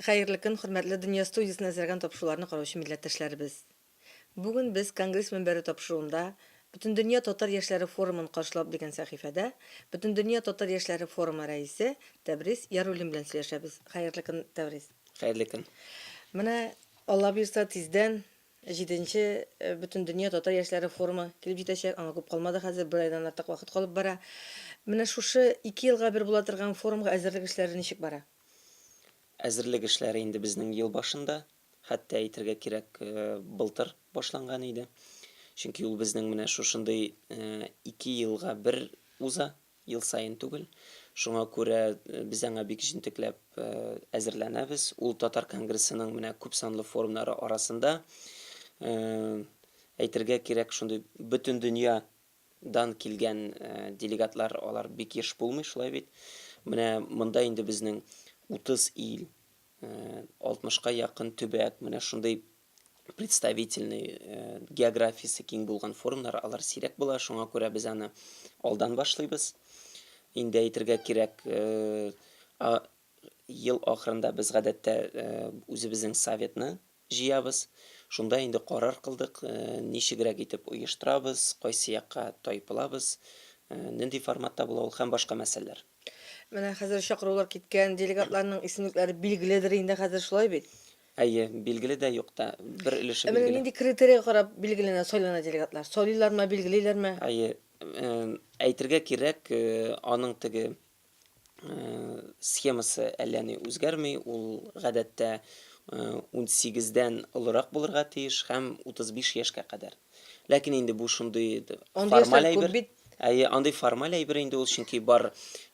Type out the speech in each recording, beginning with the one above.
Хәерле көн, хөрмәтле Дөнья студиясенә әзерләгән тапшыруларны караучы милләттәшләребез. Бүген без Конгресс мөнбәре тапшыруында Бөтендөнья татар яшьләре форумын каршылап дигән сәхифәдә Бөтендөнья татар яшьләре форумы рәисе Тәбрис Яруллин белән сөйләшәбез. Хәерле көн, Тәбрис. Хәерле көн. Менә, Алла боерса, тиздән җиденче Бөтендөнья татар яшьләре форумы килеп җитәчәк. Аңа күп калмады хәзер, бер айдан артык вакыт калып бара. Менә шушы 2 елга бер була торган форумга әзерлек эшләре ничек бара? Әзерлек эшләре инде безнең ел башында, хәтта әйтергә кирәк, былтыр башланган иде. Чөнки ул безнең менә шушындый 2 елга бер уза, ел саен түгел. Шуңа күрә без аңа бик җентекләп әзерләнәбез. Ул Татар конгрессының менә күп санлы форумнары арасында, әйтергә кирәк, шундый бөтен дөнья дан килгән делегатлар алар бик еш булмый, шулай бит. Менә монда инде безнең 30 ил, 60-ка якын төбәк, менә шундый представительный географиясе киң булган форумнар алар сирәк була, шуңа күрә без аны алдан башлыйбыз. Инде әйтергә кирәк, ел ахырында без гадәттә үзебезнең советны җыябыз. Шунда инде карар кылдык, ничегрәк итеп оештырабыз, кайсы якка тайпылабыз, нинди форматта була ул һәм башка мәсьәләләр. Менә хәзер чакырулар киткән, делегатларның исемлекләре билгеледер инде хәзер, шулай бит? Әйе, билгеле дә, юк та. Бер өлеше Ә менә билгеле. нинди критерийга карап билгеләнә, сайлана делегатлар? Сайлыйлармы, билгелиләрме? Әйе, әйтергә кирәк, аның теге схемасы әллә ни үзгәрми, ул гадәттә 18-дән олырак булырга тиеш һәм 35 яшькә кадәр. Ләкин инде бу шундый Андый формаль яшьләр күп әйбер. бит. Әйе, андый формаль әйбер инде ул, чөнки бар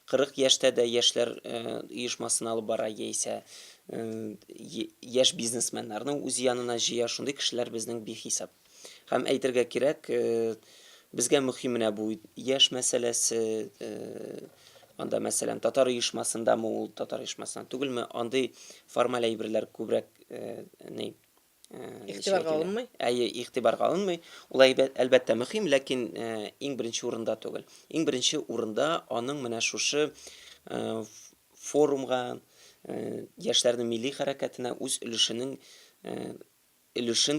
40 яшьтә дә яшьләр оешмасын алып бара яисә яшь бизнесменнарны үз янына җыя, шундый кешеләр безнең бихисап. Һәм әйтергә кирәк, безгә мөһим менә бу яшь мәсьәләсе, анда, мәсәлән, татар оешмасындамы ул, татар оешмасында түгелме, андый формаль әйберләр күбрәк ни, ничек Игътибарга әйтим, алынмый? Әйе, игътибарга алынмый. Ул әлбәттә мөһим, ләкин иң беренче урында түгел. Иң беренче урында аның менә шушы форумга, яшьләрнең милли хәрәкәтенә үз өлешен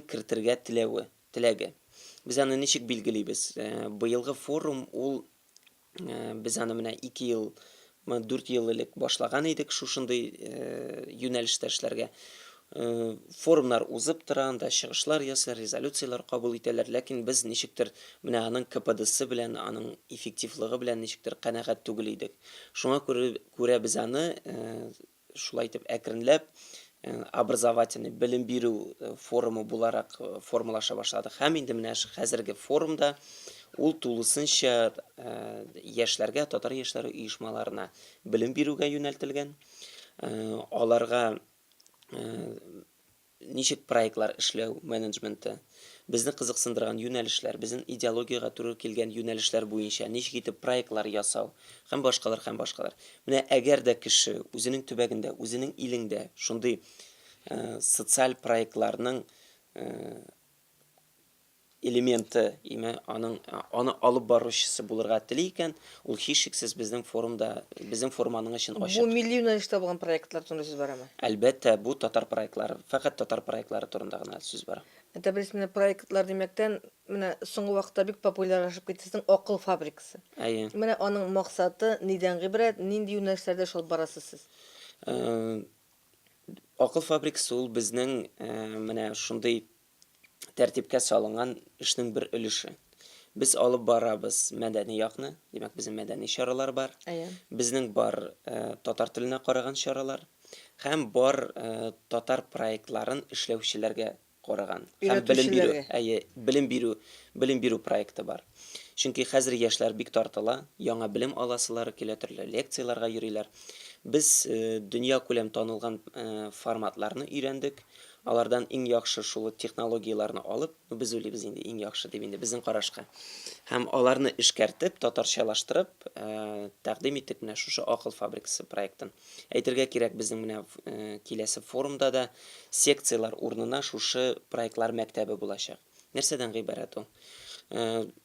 кертергә теләве, теләге. Без аны ничек билгелибез? Быелгы форум ул без аны менә 2 ел, 4 ел элек башлаган идек шушындый юнәлештә эшләргә. Форумнар узып тора, анда чыгышлар ясыйлар, резолюцияләр кабул итәләр, ләкин без ничектер менә аның КПДсы белән, аның эффективлыгы белән ничектер канәгать түгел идек. Шуңа күрә без аны шулай итеп әкренләп образовательный белем бирү форумы буларак формалаша башладык. Һәм инде менә хәзерге форумда ул тулысынча яшьләргә, татар яшьләре оешмаларына белем бирүгә юнәлтелгән. Аларга ничек проектлар эшләү менеджменты, безне кызыксындырган юнәлешләр, безнең идеологиягә туры килгән юнәлешләр буенча ничек итеп проектлар ясау һәм башкалар һәм башкалар. Менә әгәр дә кеше үзенең төбәгендә, үзенең илендә шундый социаль проектларның элементы, име, аның аны алып баручысы булырга тели икән, ул һичшиксез безнең форумда, безнең форум аның өчен Бу ачык. милли юнәлештә булган проектлар турында сүз барамы? Әлбәттә, бу татар проектлары, фәкать татар проектлары турында гына сүз бара. Тәбрис, менә проектлар димәктән, менә соңгы вакытта бик популярлашып китте сезнең Акыл фабрикасы. Әйе. Менә аның максаты нидән гыйбарәт, нинди юнәлешләрдә эш алып барасыз сез? Акыл фабрикасы ул безнең менә шундый тәртипкә салынган эшнең бер өлеше. Без алып барабыз мәдәни якны, димәк, безнең мәдәни чаралар бар. Безнең бар татар теленә караган чаралар һәм бар татар проектларын эшләүчеләргә караган һәм белем бирү, Өйрәтүчеләргә. Әйе, белем бирү проекты бар. Чөнки хәзер яшьләр бик тартыла, яңа белем аласылары килә, төрле лекцияләргә йөриләр. Без дөньякүләм танылган форматларны өйрәндек. Алардан иң яхшы шул технологияләрне алып, ну, без уйлыйбыз инде иң яхшы дип инде безнең карашка. Һәм аларны эшкәртеп, татарчалаштырып, тәкъдим иттек менә шушы Акыл фабрикасы проектын. Әйтергә кирәк, безнең менә киләсе форумда да секцияләр урынына шушы проектлар мәктәбе булачак. Нәрсәдән гыйбарәт ул?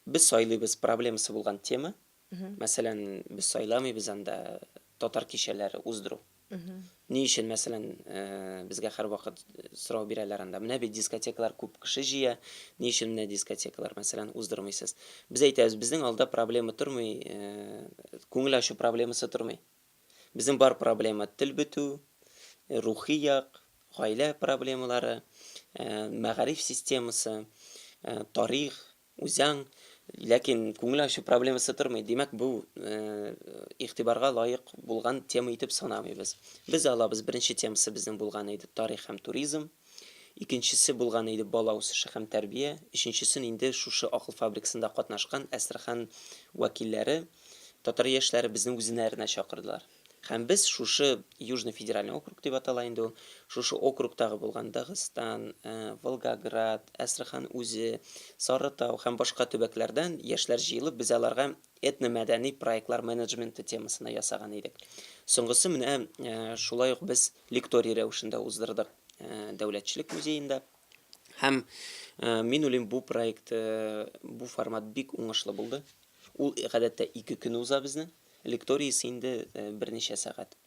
Без сайлыйбыз проблемасы булган тема. Мәсәлән, без сайламыйбыз анда татар кичәләре уздыру. Ни өчен, мәсәлән, безгә һәрвакыт сорау бирәләр анда, менә бит дискотекалар күп кеше җыя, ни өчен менә дискотекалар, мәсәлән, уздырмыйсыз? Без әйтәбез, безнең алда проблема тормый, күңел ачу проблемасы тормый. Безнең бар проблема тел бетү, рухи як, гаилә проблемалары, мәгариф системасы, тарих, Үзаң, ләкин күңел ачу проблемасы тормый. Димәк, бу игътибарга лаек булган тема итеп санамыйбыз. Без алабыз, беренче темасы безнең булган иде тарих һәм туризм, икенчесе булган иде бала үсеше һәм тәрбия, өченчесен инде шушы Акыл фабрикасында катнашкан Әстерхан вәкилләре, татар яшьләре безне үзенәренә чакырдылар. Һәм без шушы Южный федеральный округ дип атала инде ул, шушы округтагы булган Дагыстан, Волгоград, Әстерхан үзе, Сарытау һәм башка төбәкләрдән яшьләр җыелып, без аларга этномәдәни проектлар менеджменты темасына ясаган идек. Соңгысы менә шулай ук без лекторий рәвешендә уздырдык Дәүләтчелек музеенда. Һәм мин уйлыйм, бу проект, бу формат бик уңышлы булды. Ул гадәттә ике көн уза безнең. Лекториясе инде берничә сәгать.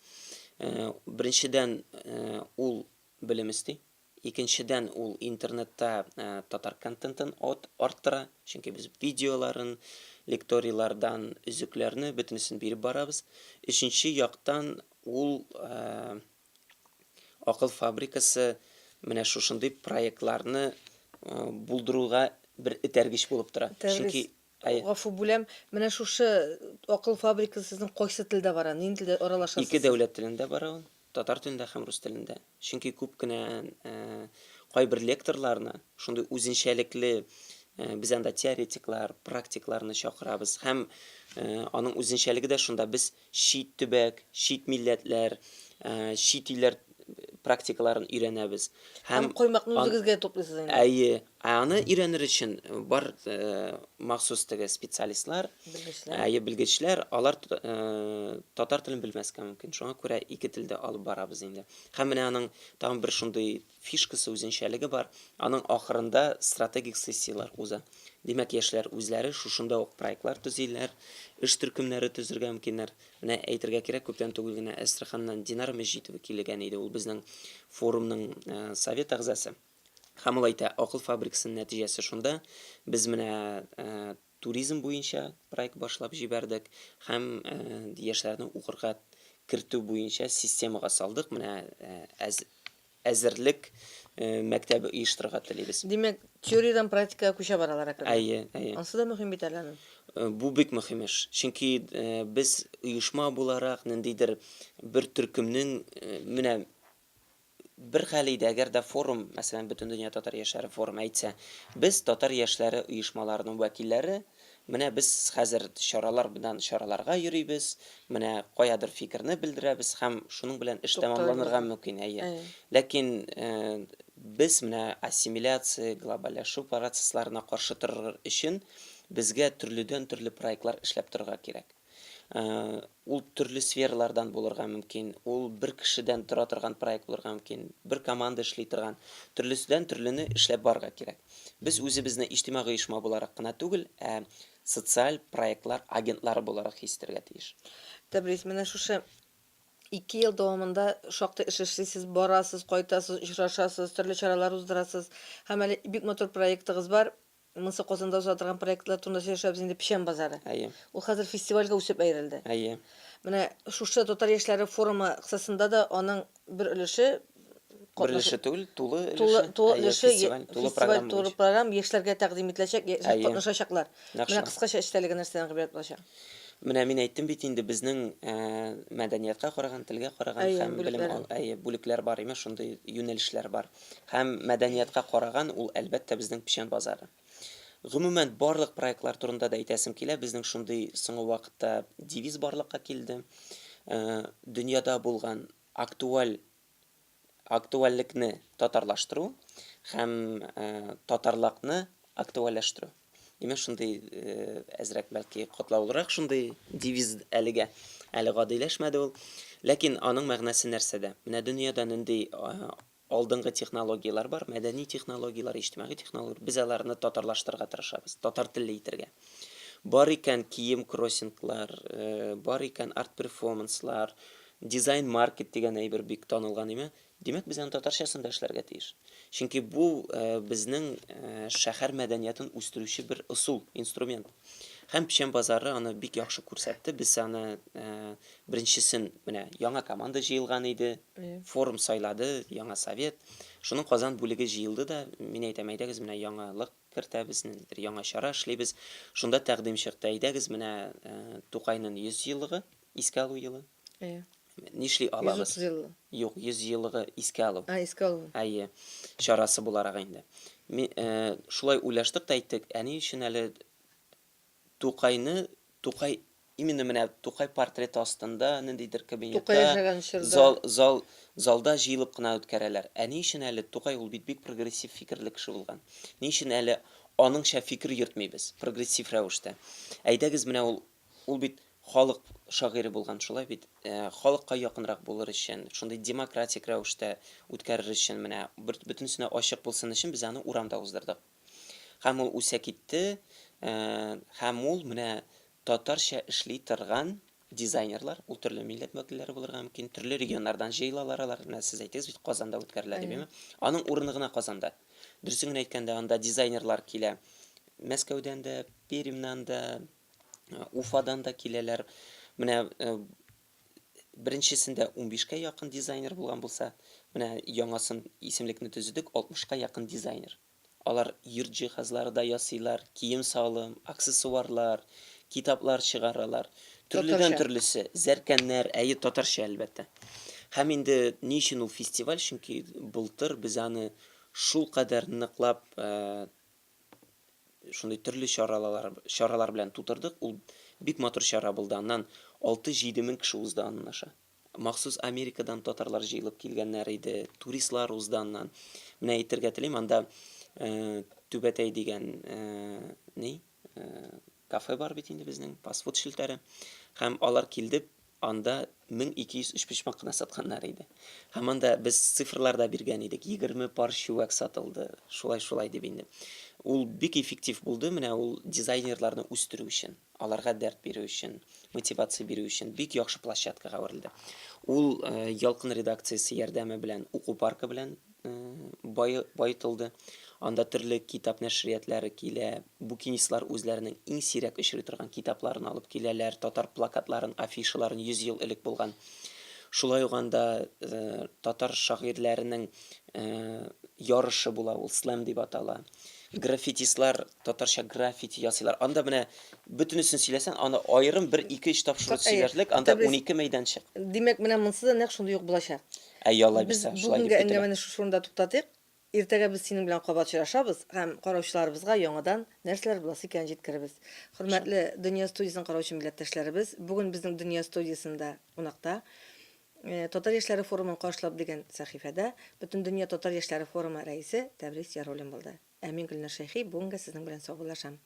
Беренчедән, ул белем өсти. Икенчедән, ул интернетта татар контентын арттыра, чөнки без видеоларын, лекторийлардан өзекләрне бөтенесен биреп барабыз. Өченче яктан, ул Акыл фабрикасы менә шушындый проектларны булдыруга бер этәргеч булып тора. Чөнки Әйе. Гафу бүләм, менә шушы акыл фабрикасы сезнең кайсы телдә бара? Нинди телдә аралашасыз Ике дәүләт телендә бара ул, татар телендә һәм рус телендә. Чөнки күп кенә кайбер лекторларны, шундый үзенчәлекле, без анда теоретиклар, практикларны чакырабыз. Һәм аның үзенчәлеге дә шунда, без чит төбәк, чит милләтләр, чит илләр практикаларын өйрәнәбез. Һәм коймакны үзегезгә туплыйсыз инде. Әйе. Ә аны өйрәнер өчен бар махсус теге специалистлар, белгечләр, әйе, белгечләр, алар татар телен белмәскә мөмкин. Шуңа күрә ике телдә алып барабыз инде. Һәм менә аның тагын бер шундый фишкасы, үзенчәлеге бар. Аның ахырында стратегик сессияләр уза. Димәк, яшьләр үзләре шушында ук проектлар төзиләр, эш төркемнәре төзергә мөмкиннәр. Менә әйтергә кирәк, күптән түгел генә Әстерханнан Динара Мәҗитова килгән иде. Ул безнең форумның совет әгъзасы. Һәм ул әйтә, акыл фабрикасының нәтиҗәсе шунда, без менә туризм буенча проект башлап җибәрдек һәм яшьләрне укырга кертү буенча системага салдык, менә әзерлек мәктәбе оештырырга телибез. Димәк, теориядән практикага күчә баралар әкренләп. Әйе, әйе. Ансы да мөһим бит әле аның. Бу бик мөһим эш. Чөнки без оешма буларак ниндидер бер төркемнең менә Бер хәл иде, әгәр дә форум, мәсәлән, Бөтендөнья татар яшьләре форумы әйтсә, без, татар яшьләре оешмаларының вәкилләре, менә без хәзер чаралар белән чараларга йөрибез, менә каядыр фикерне белдерәбез һәм шуның белән эш тәмамланырга мөмкин, әйе. Ләкин без менә ассимиляция, глобальләшү процессларына каршы торыр өчен безгә төрледән-төрле проектлар эшләп торырга кирәк. Ул төрле сфералардан булырга мөмкин, ул бер кешедән тора торган проект булырга мөмкин, бер команда эшли торган, төрлеседән төрлене эшләп барырга кирәк. Без үзебезне иҗтимагый оешма буларак кына түгел, ә социаль проектлар агентлары буларак хис итәргә тиеш. Тәбрис, менә шушы 2 ел дәвамында шактый эш эшлисез, барасыз, кайтасыз, очрашасыз, төрле чаралар уздырасыз. Һәм әле бик матур проектыгыз бар. Монысы Казанда уза торган проектлар турында сөйләшәбез инде, Печән базары. Әйе. Ул хәзер фестивальгә үсеп әверелде. Әйе. Менә шушы татар яшьләре форумы кысасында да аның бер өлеше Бер өлеше түгел, тулы өлеше. Тулы, тулы өлеше, фестиваль, тулы фестиваль, тулы программа яшьләргә тәкъдим ителәчәк, яшьләр катнашачаклар. Менә кыскача эчтәлеге нәрсәдән гыйбарәт булачак? Менә мин әйттем бит инде, безнең мәдәниятка караган, телгә караган һәм белем әйе, бүлекләр бар, имеш, шундый юнәлешләр бар. Һәм мәдәниятка караган ул, әлбәттә, безнең Печән базары. Гомумән, барлык проектлар турында да әйтәсем килә, безнең шундый соңгы вакытта девиз барлыкка килде. Дөньяда булган актуаль актуальлекне татарлаштыру һәм татарлакны актуальләштерү. Димәк, шундый әзрәк бәлки катлаулырак шундый девиз әлегә. Әле гадиләшмәде ул. Ләкин аның мәгънәсе нәрсәдә? Менә дөньяда нинди алдынгы технологияләр бар, мәдәни технологияләр, иҗтимагый технологияләр, без аларны татарлаштырырга тырышабыз, татар телле итәргә. Бар икән кием кроссинглар, бар икән арт-перформанслар, Дизайн-маркет дигән әйбер бик танылган име. Димәк, без аны татарчасын да эшләргә тиеш. Чөнки бу безнең шәһәр мәдәниятын үстерүче бер ысул, инструмент. Һәм Печән базары аны бик яхшы күрсәтте. Без аны беренчесен менә яңа команда җыелган иде, форум сайлады, яңа совет. Шуның Казан бүлеге җыелды да, мин әйтәм, әйдәгез менә яңалык кертәбез, ниндидер яңа чара эшлибез. Шунда тәкъдим чыкты, әйдәгез менә Тукайның 100 еллыгы, искә алу елы. Әйе. Нишли алабыз? 130 еллыгы. Юк, 100 еллыгы искә алу. А, искә алу. Әйе, чарасы буларак инде. Ми, шулай уйлаштык та әйттек, ә ни өчен әле Тукайны, Тукай именно менә Тукай портреты астында ниндидер кабинетта, Тукай яшәгән чорда. зал, зал, залда җыелып кына үткәрәләр. Ә ни өчен әле Тукай ул бит бик прогрессив фикерле кеше булган. Ни өчен әле аныңча фикер йөртмибез, прогрессив рәвештә? Әйдәгез менә ул Ул бит халык шагыйре булган, шулай бит? Халыкка якынрак булыр өчен, шундый демократик рәвештә үткәрер өчен, менә бөтенесенә ачык булсын өчен без аны урамда уздырдык. Һәм ул үсә китте, һәм ул менә татарча эшли торган дизайнерлар, ул төрле милләт вәкилләре булырга мөмкин, төрле регионнардан җыелалар алар. Менә сез әйттегез бит, Казанда үткәрелә дип, әйеме? Аның урыны гына Казанда. Дөресен генә әйткәндә, анда дизайнерлар килә Мәскәүдән дә, Пермьнән дә, Уфадан да киләләр. Менә беренчесендә 15-кә якын дизайнер булган булса, менә яңасын исемлекне төзедек, 60-ка якын дизайнер. Алар йорт җиһазлары да ясыйлар, кием-салым, аксессуарлар, китаплар чыгаралар. Төрледән төрлесе, зәркәннәр, әйе, татарча, әлбәттә. Һәм инде ни өчен ул фестиваль? Чөнки былтыр без аны шулкадәр ныклап шундый төрле чаралар, чаралар белән тутырдык. Ул бик матур чара булды. Аннан 6-7 мең кеше узды аннан аша. Махсус Америкадан татарлар җыелып килгәннәр иде, туристлар узды аннан. Менә әйтергә телим, анда э, Түбәтәй дигән э, ни, э, кафе бар бит инде безнең, фастфуд челтәре. Һәм алар килде, Анда 1200 өчпочмак кына сатканнар иде. Һәм анда без цифрлар да биргән идек, 20 пар чүәк сатылды, шулай-шулай дип инде. Ул бик эффектив булды, менә ул дизайнерларны үстерү өчен, аларга дәрт бирү өчен, мотивация бирү өчен бик яхшы площадкага әверелде. Ул Ялкын редакциясе ярдәме белән уку паркы белән баетылды. Анда төрле китап нәшриятләре килә, букинистлар үзләренең иң сирәк очрый торган китапларын алып киләләр, татар плакатларын, афишаларын 100 ел элек булган. Шулай ук анда татар шагыйрьләренең ярышы була, ул слэм дип атала. Граффитистлар татарча граффити ясыйлар. Анда менә бөтенесен сөйләсәң, аны аерым бер, ике, өч тапшыру сөйләрлек, анда 12 мәйданчык. Димәк, менә монысы да нәкъ шундый ук булачак. Әйе, Алла Без бирсә, шулай дип бүгенге көтелә. әңгәмәне шушы урында туктатыйк. Иртәгә без синең белән кабат очрашабыз һәм караучыларыбызга яңадан нәрсәләр буласы икәнен җиткерербез. Хөрмәтле Дөнья студиясен караучы милләттәшләребез, бүген безнең Дөнья студиясендә кунакта Татар яшьләре форумын каршылап дигән сәхифәдә Бөтендөнья татар яшьләре форумы рәисе Тәбрис Яруллин булды. Ә мин Гөлнар Шәйхи бүгенгә сезнең белән саубуллашам.